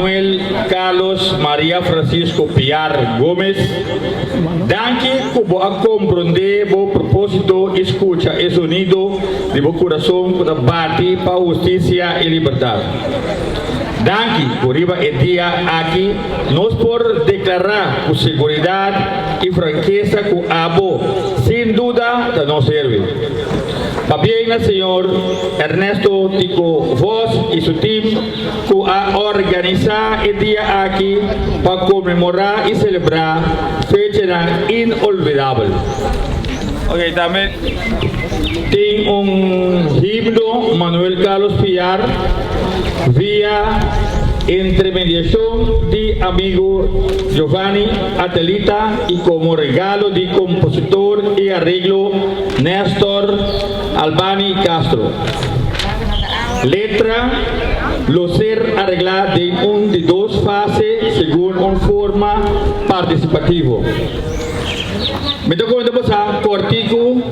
Manuel Carlos Maria Francisco Piar Gomez, danki ku bo a komprondé bo propósito i skucha e zonido di bo kurason ku ta bati pa hustisia i libertat. Danki ku riba e dia aki nos por deklará ku seguridat i frankesa ku abo sin duda ta nos héroe. Pabien na señor Ernesto Tico Vos i su tim ku a organisá e dia aki pa konmemorá i selebrá fechanan inolvidabel. Ok, tambe tin un himno Manuel Carlos Piar via intermediashon di amigo Giovanni Atelita i komo regalo di kompositor i areglo Nestor Albani Castro. Letra lo ser areglá den un di dos fase segun un forma partisipativo. Mi ta konta bosa kòrtiku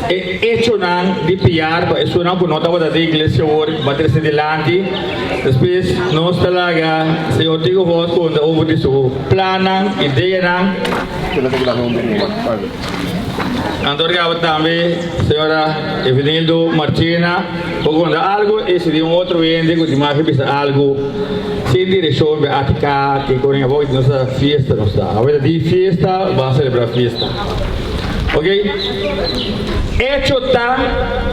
e echonan di Piar pa esunnan ku no tabata den iglesia awor ku a trese dilanti. Despues nos ta laga señor Tico Vos konta over di su plannan, ideanan. Anto gaba tambe señora Evenildo Marchena por conta algo y si tin un otro hende cu tin mas ke bisa algo sin direccion be atica ke con abo nos ta fiesta nos ta awe ta di fiesta ban celebra fiesta ok hecho ta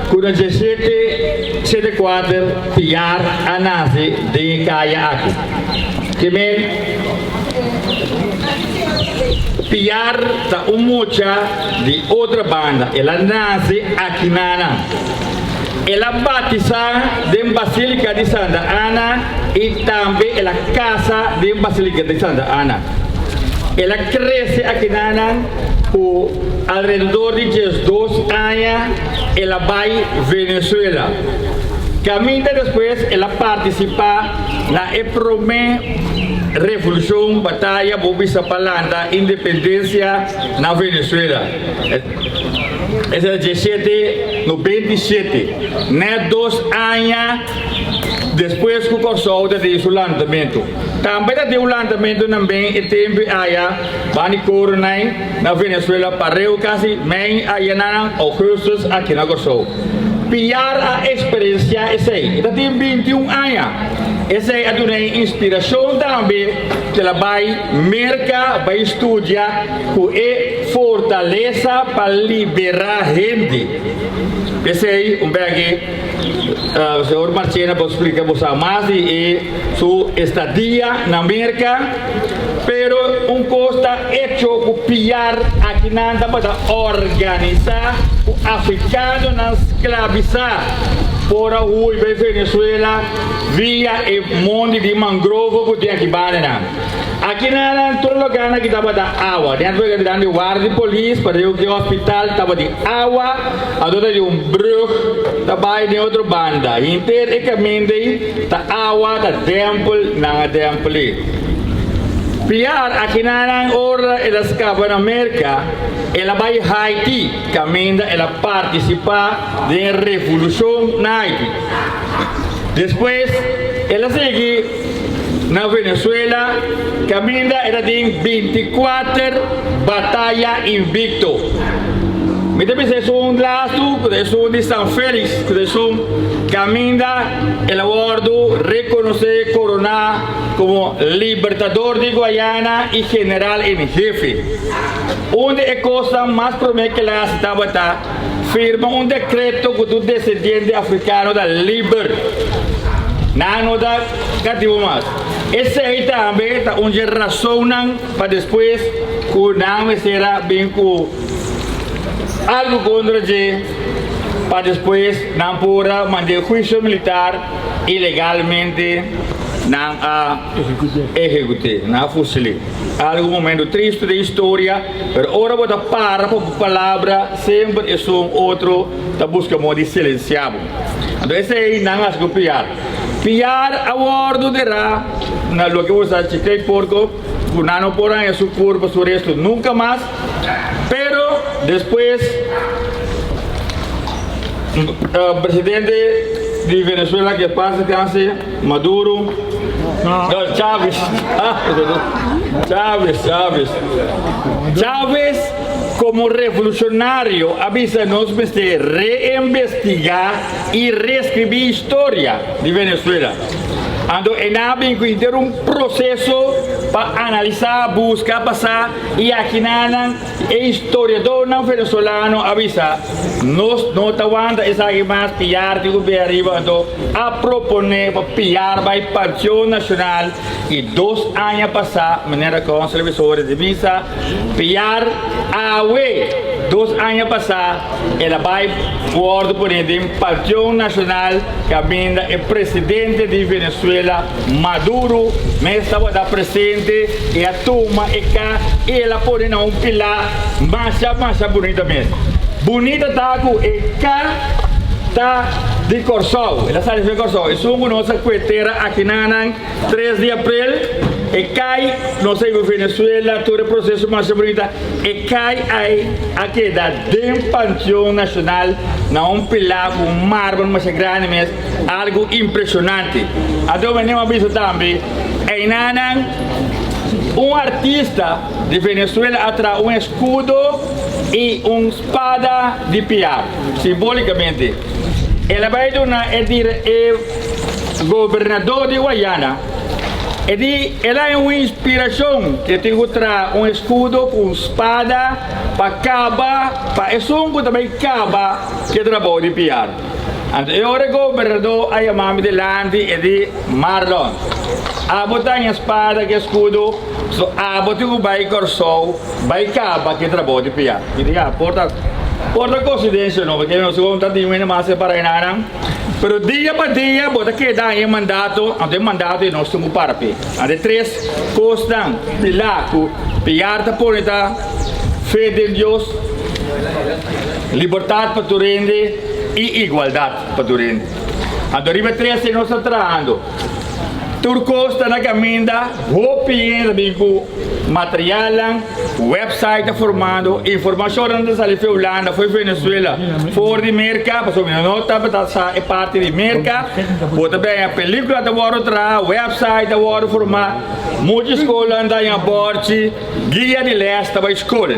cu na diesshete shete kuater Piar a nace den e caya aki ke men. Piar ta un mucha di otra banda. El a nase akinana. El a batisá den Basílika di Santa Ana i tambe el a kasa den Basílika di Santa Ana. El a krese akinana ku alrededor di diesdos aña el a bai Venezuela. Kaminda despues el a partisipá na e promé Revolushon, bataya bo bisa pa lanta independensia na Venezuela. Esei ta diesshete 97, nèt dos aña despues ku Kòrsou ta den su lantamentu. Tambe ta den un lantamentu nan ben e tempu aya bani Coronai na Venezuela pareu kasi mei ayanan ougùstùs aki na Kòrsou. Piar a eksperensiá esei. E ta tin 21 aña. Esei a duna e inspirashon tambe ku el a bai Merka bai studia ku e fortalesa pa liberá hende. P'esei un bèki señor Marchena por splika boso mas di e su estadia na Merka. Pero un kos ta echo ku piar akinan tabata organisá ku afrikanonan sklabisá por a hui bai Venezuela via e mondi di mangrovo ku tin aki bandanan. Akinan tur lokanan ki tabata awa. Den atoe grandi warda di polis pa riu ki hospital tabatin awa, anto ta di un brug ta bai den otro banda. Henter e kaminda ei ta awa ta dèmpel nan a dèmpel ei. Piar akinanan ora el a skapa na Merka, el a bai Haiti kaminda el a partisipá den e revolushon na Haiti. Despues el a sigui na Venezuela kaminda el a tin 24 bataya invikto. Mi ta bisa esun lastu ku ta esun di San Felix ku ta esun kaminda el a wòrdu rekonosé koroná komo libertador di Guayana i general en hefe. Un di e kosnan mas promé ku el a hasi tabata Firma un dekreto ku tur desendiente afrikano ta liber. Nan no ta katibu mas. Esei tambe ta un dje rasonnan pa despues ku nan mester a bin ku algu kontra dje pa despues nan por a mand'é huisio militar i legalmente nan a ehekut'é, nan a fusil'é. Algu momento tristu den historia. Pero ora bo ta para pa bo palabra, semper esun otro ta buska moda di silencia bo. Anto esei nan hasi ku Piar. Piar a wordo derá na loke bo sa chikei porko ku nan no por haña su kurpa, su resto nunka mas. Pero despues presidente. di Venezuela ku pasa kanse Maduro, no, Chávez, Chávez, Chávez. Chávez komo revolushonario a bisa nos mester reinvestigá i reskribí historia di Venezuela. Anto e nan a bin ku henter un proseso pa analisá, buska, pasá i akinanan e historiadornan venezolano a bisa nos no ta wanta esaki mas piar tin ku bin ariba anto a proponé pa piar bai Panteon Nacional i dos aña pasá manera Kònsel Visores di bisa piar awe dos aña pasá El a bai wòrdu pone den Panteon Nashonal kaminda e presidente di Venezuela Maduro mes tabata presente i a tuma e ka i el a pone na un pilá masha masha bunita mes. Bunita ta ku e ka ta di Kòrsou, el a sali for di Kòrsou. Esun ku nos a kue tera akinanan tres di aprel e kai nos a yuba Venezuela tur e proseso masha bunita. E kai ai a keda den Panteon Nacional na un pilá ku un marbel masha grandi mes, algu impresionante. Anto mi a bisa tambe, einanan un artista di Venezuela a traha un escudo i un spada di piar, simbolicamente. El a bai duna e e gobernador di Guayana. E di, El a un inspirashon ke tin ku traha un eskudo ku un spada pa kaba pa esun ku ta bai kaba ke trabou di piar. Anto e ora e gobernadó a yama mi dilanti, e di, Marlon, abo ta haña spada ku eskudo, so abo tin ku bai Kòrsou bai kaba ke trabou di piar. Mi di, Ya, por ta por ta koinsidensia no, paske nos ku ta tin wende mas separá enanan. Pero dia pa dia bo ta keda haña e mandato, anto e mandato ei nos tin ku para p'e. Anto e tres kosnan pilá ku piar ta pone ta, fe den Dios, libertat pa tur hende i igualdat pa tur hende. Anto riba e tres ei nos ta trahando. Tur kos ta na kaminda, hopi hende ta bin ku materialnan, website ta formando, informashonnan ta sali for Hulanda, for Venezuela, for di Merka, pasobra mi no tabata sa e parti di Merka, bo ta bira pelikula ta wòrdu traha, website ta wòrdu formá, mucha skolnan ta haña bòrchi, guia di lès ta bai skol.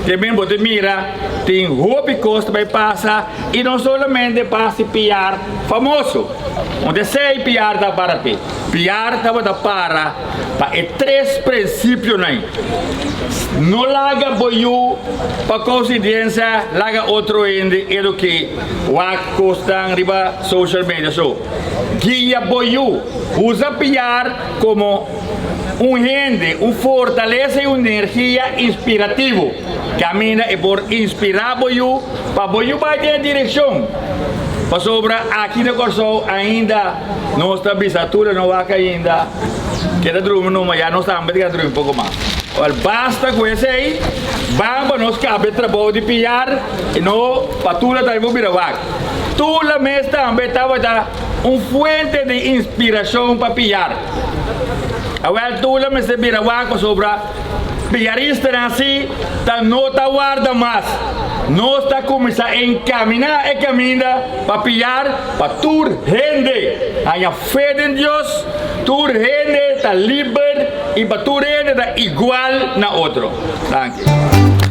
Te men bo ta mira tin hopi kos ta bai pasa i no solamente pa hasi piar famoso. Un di esei piar ta para p'e. Piar tabata para pa e tres prinsipionan. No laga bo yu pa koinsidensia laga otro hende eduk'é wak kosnan riba social media so. Guia bo yu. Usa piar komo un hende, un fortalesa i un energia inspirativo. Kaminda e por inspirá bo yu pa bo yu bai den e direkshon. Pasobra aki na Kòrsou ainda nos ta bisa tur e no wak ainda keda drumi numa ya nos tambe ta keda drumi poko mas. Wèl basta ku esei ban pa nos kaba e trabou di piar i no pa Tula tambe por bira wak. Tula mes tambe tabata un fuente di inspirashon pa piar. Awèl Tula mester bira wak pasobra Piaristanan si ta no ta warda mas. Nos ta kuminsá enkaminá e kaminda pa piar pa tur hende haña fe den Dios, tur hende ta liber i pa tur hende ta igual na otro. Danki.